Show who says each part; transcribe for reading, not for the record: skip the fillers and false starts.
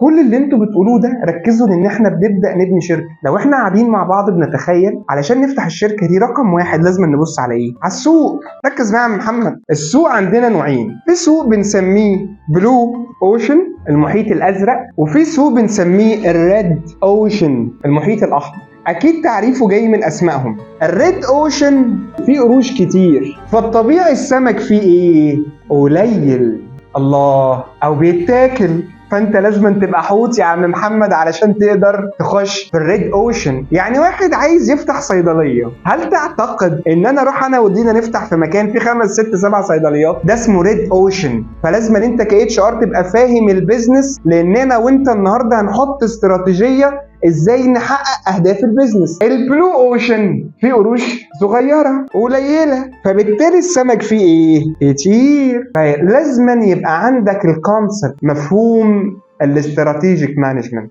Speaker 1: كل اللي انتوا بتقولوه ده ركزوا ان احنا بنبدا نبني شركه. لو احنا قاعدين مع بعض بنتخيل علشان نفتح الشركة دي، رقم واحد لازم نبص على ايه؟ على السوق. ركز معايا يا محمد، السوق عندنا نوعين، في سوق بنسميه blue ocean، المحيط الازرق، وفي سوق بنسميه ال red ocean، المحيط الاحمر. اكيد تعريفه جاي من اسمائهم. ال red ocean فيه قروش كتير، فالطبيعي السمك فيه ايه؟ قليل. الله، او بيتاكل. فانت لازم تبقى حوت يا عم محمد علشان تقدر تخش في ال red ocean. يعني واحد عايز يفتح صيدليه، هل تعتقد ان انا اروح انا ودينا نفتح في مكان فيه خمس ست سبع صيدليات؟ ده اسمه red ocean. فلازم انت ك HR تبقى فاهم ال business، لان انا وانت النهارده هنحط استراتيجية ازاي نحقق اهداف ال business. ال blue ocean فيه قروش صغيرة قليله، فبالتالي السمك فيه ايه؟ كتير. فلازما يبقى عندك ال concept، مفهوم ال strategic management.